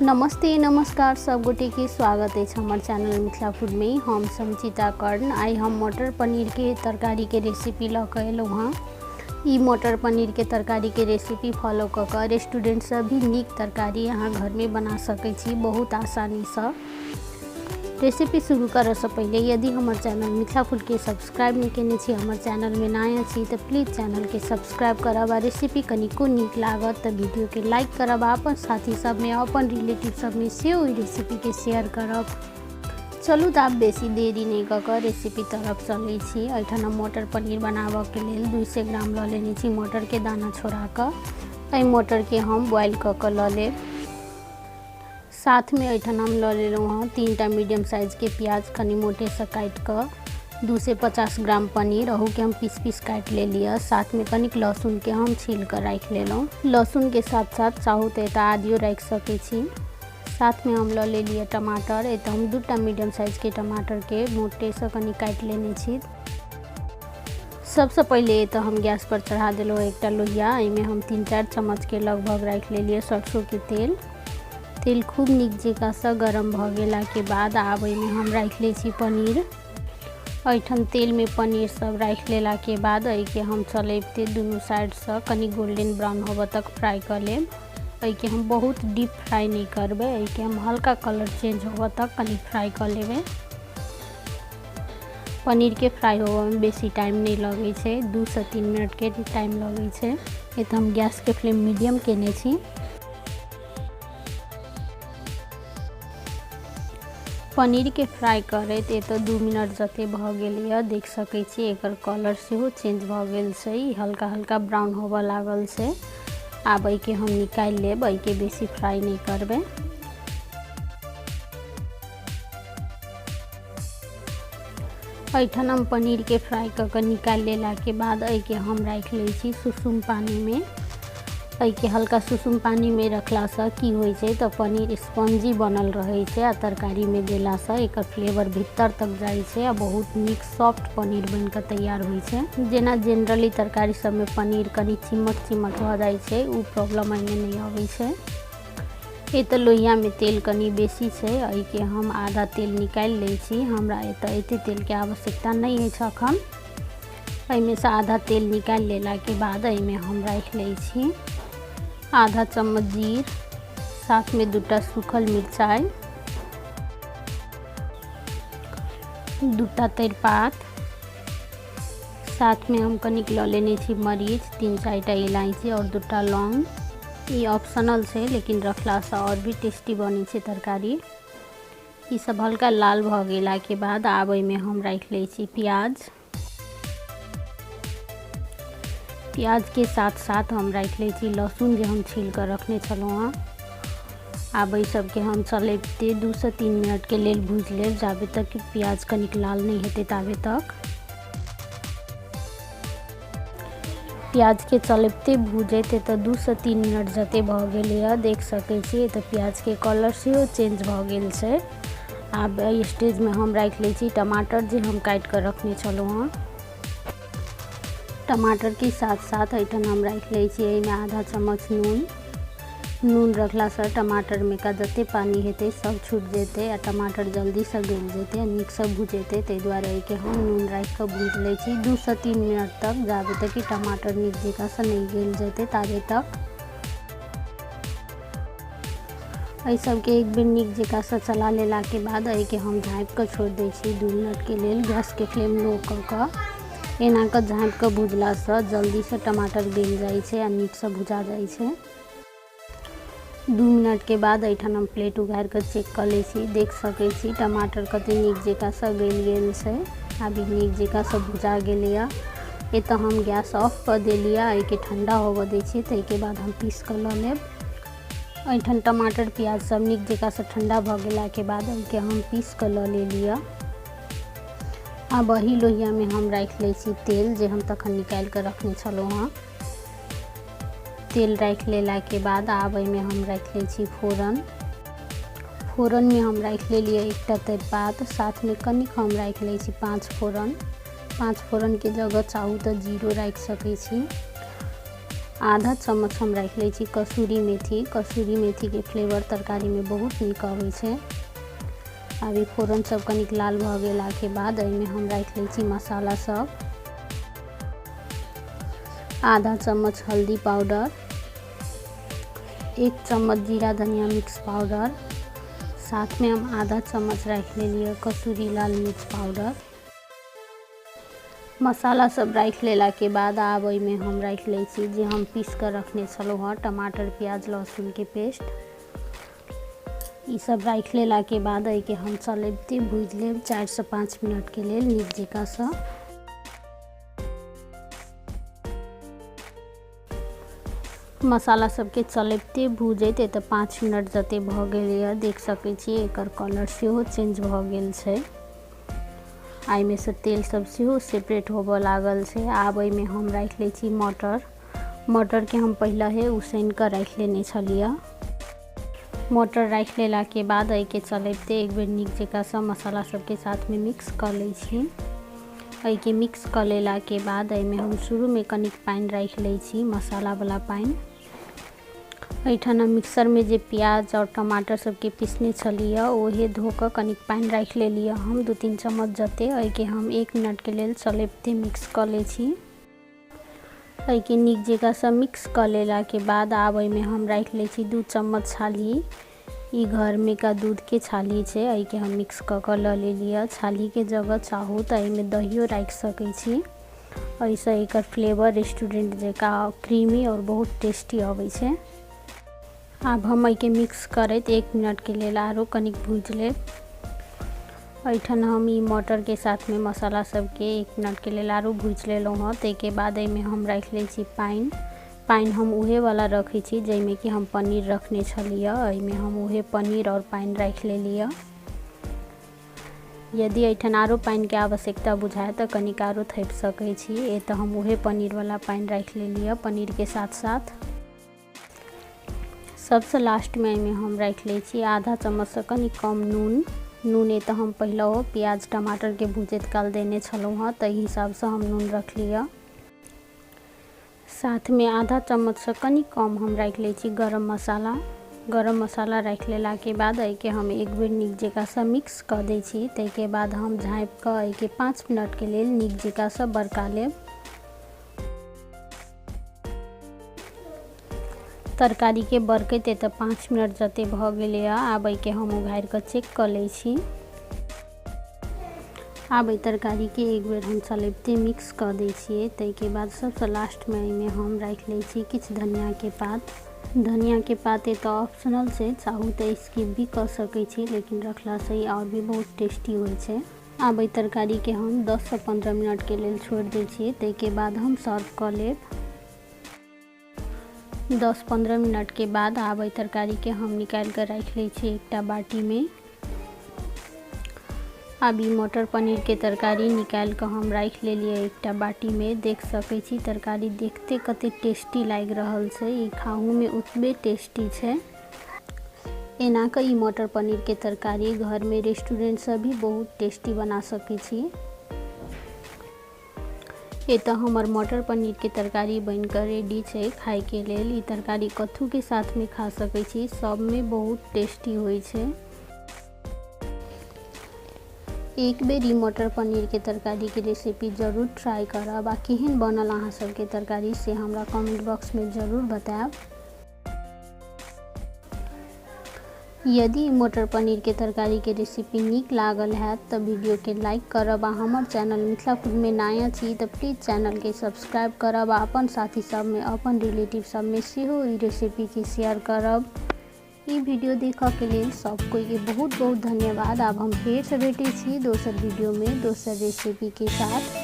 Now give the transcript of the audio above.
नमस्ते नमस्कार सब गोटे के स्वागत है हमार चैनल मिथिला फूड में। हम संचिता कर्ण। आई हम मटर पनीर के तरकारी के रेसिपी लऽ के एलहुँ हँ। ई मटर पनीर के तरकारी के रेसिपी फॉलो कऽ कऽ रेस्टोरेंट से भी नीक तरकारी अहाँ घर में बना सकै छी बहुत आसानी से। रेसिपी शुरू करऽ से पहले यदि हमर चैनल मिथिला फूड के सब्सक्राइब नहीं केने छी, हमर चैनल में नया छी तो प्लीज चैनल के सब्सक्राइब करब आ रेसिपी कनिको नीक लागत तो वीडियो के लाइक करब आ अपन साथी सब में अपन रिलेटिव सब में सेहो ई रेसिपी के शेयर करब। चलू तो आब बेसी देरी नहीं कऽ कऽ रेसिपी तरफ चलै छी। एहिठाम हम मटर पनीर बनाबऽके लेल 200 ग्राम लऽ लेने छी मटर के दाना छोड़ा कऽ। एहि मटर के हम बॉयल कऽ कऽ लऽ लेब। साथ में एहिठाम हम लऽ लेलहुँ हँ 3टा मीडियम साइज के प्याज कनि मोटेसँ काटि कऽ, 250 ग्राम पनीर अहूके हम पीस पीस काटि लेलियै। साथ में कनिक लहसुनके हम छील कऽ राखि लेलहुँ। लहसुनके साथ साथ चाहू तऽ एतऽ आदियो राखि सकै छी। साथ में हम लऽ लेलियै टमाटर। एतऽ हम 2टा मीडियम साइज के टमाटर के मोटेसँ कनि काटि लेने छी। सबसँ पहिले एतऽ हम गैस पर चढ़ा देलहुँ एकटा लोहिया। एहिमे हम 3-4 चम्मच के लगभग राखि लेलियै सरसों के तेल। तेल खूब नीक जकाँसँ गरम भऽ गेलाके बाद आब एहिमे हम राखि लै छी पनीर। एहिठाम तेलमे पनीर सब राखि लेलाके बाद एहिके हम चलैबते दुनू साइडसँ कनि गोल्डन ब्राउन होबऽ तक फ्राई कऽ लेब। एहिके हम बहुत डीप फ्राई नहि करबै, एहिके हम हल्का कलर चेंज होबऽ तक कनि फ्राई कऽ लेबै। पनीरके फ्राई होबऽमे बेसी टाइम नहि लगै छै, 2 से 3 मिनटके टाइम लगै छै। एतऽ हम गैसके फ्लेम मीडियम केने छी। पनीर के फ्राई करैत एतऽ 2 मिनट जते भऽ गेलैए, देख सकै छी एकर कलर सेहो चेंज भऽ गेल छै, हल्का हल्का ब्राउन होबऽ लागल छै। आब एहिके हम निकालि लेब, एहिके बेसी फ्राई नहि करबै। एहिठाम हम पनीर के फ्राई कऽ कऽ निकालि लेलाके बाद एहिके हम राखि लै छी सुसुम पानीमे। एहिके हल्का सुसुम पानीमे रखलासँ की होइ छै तऽ पनीर स्पंजी बनल रहै छै आ तरकारीमे देलासँ एकर फ्लेवर भीतर तक जाइ छै आ बहुत नीक सॉफ्ट पनीर बनिकऽ तैयार होइ छै। जेना जेनरली तरकारी सबमे पनीर कनि चिमट चिमट भऽ जाइ छै, ओ प्रॉब्लम एहिमे नहि अबै छै। एतऽ लोहियामे तेल कनि बेसी छै, एहिके हम आधा तेल निकालि लै छी। हमरा एतऽ एते तेलके आवश्यकता नहि अछि अखन। एहिमे से आधा तेल निकालि लेलाके बाद एहिमे हम राखि लै छी आधा चम्मच जीर, साथमे 2टा सूखल मिरचाइ, 2टा तेजपात, साथमे हम कनिक लऽ लेने छी मरीच, 3-4टा इलायची और 2टा लौंग। ई ऑप्शनल छै, लेकिन रखलासँ और भी टेस्टी बनै छै तरकारी। ई सब हल्का लाल भऽ गेलाके बाद आब एहिमे हम राखि लै छी प्याज। प्याज के साथ साथ हम राखि लै छी लहसुन जे हम छील कऽ रखने छलहुँ हँ। आब एहि सबके हम चलैबते 2 से 3 मिनट के लेल भूजि लेब, जाबे तक कि प्याज कनिक लाल नहि हेतै ताबे तक। प्याज के चलैबते भूजैत एतऽ 2 से 3 मिनट जते भऽ गेलैए, देख सकै छी एतऽ प्याज के कलर सेहो चेंज भऽ गेल छै। आब एहि स्टेजमे हम राखि लै छी टमाटर जे हम काटि कऽ रखने छलहुँ हँ। टमाटर के साथ साथ एहिठाम हम राखि लै छी एहिमे आधा चम्मच नून। नून रखलासँ टमाटरमे का जते पानी हेतै सब छूटि जेतै आ टमाटर जल्दीसँ गलि जेतै आ नीकसँ भुजेतै, ताहि दुआरे एहिके हम नून राखि कऽ भूजि लै छी 2 से 3 मिनट तक, जाबे तक कि टमाटर नीक जकाँसँ नहि गलि जेतै ताबे तक। एहि सबके एक बेर नीक जकाँसँ चला लेलाके बाद एहिके हम झाँपि कऽ छोड़ि दै छी 2 मिनटके लेल, गैसके फ्लेम लो कऽ कऽ। एना कऽ झाँपि कऽ भुजलासँ जल्दीसँ टमाटर गलि जाइ छै आ नीकसँ भुजा जाइ छै। 2 मिनटके बाद एहिठाम हम प्लेट उघारि कऽ चेक कऽ लै छी। देख सकै छी टमाटर कते नीक जकाँसँ गलि गेल छै, आब ई नीक जकाँसँ भुजा गेलैए। एतऽ हम गैस ऑफ कऽ देलियै, एहिके ठण्डा होबऽ दै छियै, ताहिके बाद हम पीस कऽ लऽ लेब। एहिठाम टमाटर प्याज सब नीक जकाँसँ ठण्डा भऽ गेलाके बाद एहिके हम पीस कऽ लऽ लेलियै। आब एही लोहियामे हम राखि लै छी तेल जे हम तखन निकालि कऽ रखने छलहुँ हँ। तेल राखि लेलाके बाद आब एहिमे हम राखि लै छी फोरन। फोरनमे हम राखि लेलियै 1टा तेजपात, साथमे कनिक हम राखि लै छी 5 फोरन। 5 फोरनके जगह चाहू तऽ जीरो राखि सकै छी। आधा चम्मच हम राखि लै छी कसूरी मेथी। कसूरी मेथीके फ्लेवर तरकारीमे बहुत नीक अबै छै। आब ई फोरन सब कनिक लाल भऽ गेलाके बाद एहिमे हम राखि लै छी मसाला सब। आधा चम्मच हल्दी पाउडर, 1 चम्मच जीरा धनिया मिक्स पाउडर, साथमे हम आधा चम्मच राखि लेलियै कसूरी लाल मिर्च पाउडर। मसाला सब राखि लेलाके बाद आब एहिमे हम राखि लै छी जे हम पीस कऽ रखने छलहुँ हँ टमाटर प्याज लहसुनके पेस्ट। ई सब राखि लेलाके बाद एहिके हम चलबिते भूजि लेब 4 से 5 मिनटके लेल नीक जकाँसँ। मसाला सबके चलबिते भूजैत एतऽ 5 मिनट जते भऽ गेलैए, देख सकै छी एकर कलर सेहो चेंज भऽ गेल छै। एहिमे से तेल सब सेहो सेपरेट होबऽ लागल छै। आब एहिमे हम राखि लै छी मटर। मटरके हम पहिलहे उसैन कऽ राखि लेने छलियै। मटर राखि लेलाके बाद एहिके चलबिते एक बेर नीक जकाँसँ मसाला सबके साथमे मिक्स कऽ लै छी। एहिके मिक्स कऽ लेलाके बाद एहिमे हम शुरूमे कनिक पानि राखि लै छी, मसालावला पानि। एहिठाम हम मिक्सरमे जे प्याज आओर टमाटर सबके पीसने छलियै ओहे धो कऽ कनिक पानि राखि लेलियै हम 2-3 चम्मच जते। एहिके हम 1 मिनटके लेल चलबिते मिक्स कऽ लै छी। एहिके नीक जकाँसँ मिक्स कऽ लेलाके बाद आब एहिमे हम राखि लै छी 2 चम्मच छाली। ई घरमे का दूधके छाली छै, एहिके हम मिक्स कऽ कऽ लऽ लेलियै। छालीके जगह चाहू तऽ एहिमे दहियो राखि सकै छी। एहिसँ एकर फ्लेवर रेस्टोरेंट जकाँ क्रीमी आओर बहुत टेस्टी अबै छै। आब हम एहिके मिक्स करैत 1 मिनटके लेल आरो कनिक भूजि लेब। एहिठाम हम ई मटरके साथमे मसाला सबके 1 मिनटके लेल आरो भूजि लेलहुँ हँ। ताहिके बाद एहिमे हम राखि लै छी पानि। पानि हम उहेवला रखै छी जाहिमे कि हम पनीर रखने छलियै। एहिमे हम उहे पनीर आओर पानि राखि लेलियै। यदि एहिठाम आरो पानिके आवश्यकता बुझाय तऽ कनिक आरो थपि सकै छी। एतऽ हम उहे पनीरवला पानि राखि लेलियै पनीरके साथ साथ। सबसँ लास्टमे एहिमे हम राखि लै छी आधा चम्मचसँ कनि कम नून। नून एतऽ हम पहिलहो प्याज टमाटरके भुजैत काल देने छलहुँ हँ, ताहि हिसाबसँ हम नून रखलियै। साथमे आधा चम्मचसँ कनि कम हम राखि लै छी गरम मसाला। गरम मसाला राखि लेलाके बाद एहिके हम एक बेर नीक जकाँसँ मिक्स कऽ दै छी। ताहिके बाद हम झाँपि कऽ एहिके 5 मिनटके लेल नीक जकाँसँ बरका लेब। तरकारीके बरकैत एतऽ 5 मिनट जते भऽ गेलैए। आब एहिके हम उघारि कऽ चेक कऽ लै छी। आब एहि तरकारीके एक बेर हम चलबिते मिक्स कऽ दै छियै। ताहिके बाद सबसँ लास्टमे एहिमे हम राखि लै छी किछु धनियाके पात। धनियाके पात एतऽ ऑप्शनल छै, चाहू तऽ स्किप भी कऽ सकै छी, लेकिन रखलासँ ई आओर भी बहुत टेस्टी होइ छै। आब एहि तरकारीके हम 10 से 15 मिनटके लेल छोड़ि दै छियै। ताहिके बाद हम सर्व कऽ लेब। 10-15 मिनटके बाद आब एहि तरकारीके हम निकालि कऽ राखि लै छी एकटा बाटीमे। आब ई मटर पनीरके तरकारी निकालि कऽ हम राखि लेलियै एकटा बाटीमे। देख सकै छी तरकारी देखते कते टेस्टी लागि रहल छै, ई खाहूमे ओतबे टेस्टी छै। एना कऽ ई मटर पनीरके तरकारी घरमे रेस्टोरेंटसँ भी बहुत टेस्टी बना सकै छी। एतऽ हमर मटर पनीरके तरकारी बनि कऽ रेडी छै खायके लेल। ई तरकारी कथूके साथमे खा सकै छी, सबमे बहुत टेस्टी होइ छै। एक बेर ई मटर पनीरके तरकारीके रेसिपी जरूर ट्राई करब आ केहन बनल अहाँ सबके तरकारी से हमरा कमेंट बॉक्समे जरूर बतायब। यदि मटर पनीरके तरकारीके रेसिपी नीक लागल हैत तऽ वीडियोके लाइक करब आ हमर चैनल मिथिला फूडमे नया छी तऽ प्लीज चैनलके सब्सक्राइब करब आ अपन साथी सबमे अपन रिलेटिव सबमे सेहो ई रेसिपीके शेयर करब। ई वीडियो देखऽके लेल सब कोइके बहुत बहुत धन्यवाद। आब हम फेरसँ भेटै छी दोसर वीडियोमे दोसर रेसिपीके साथ।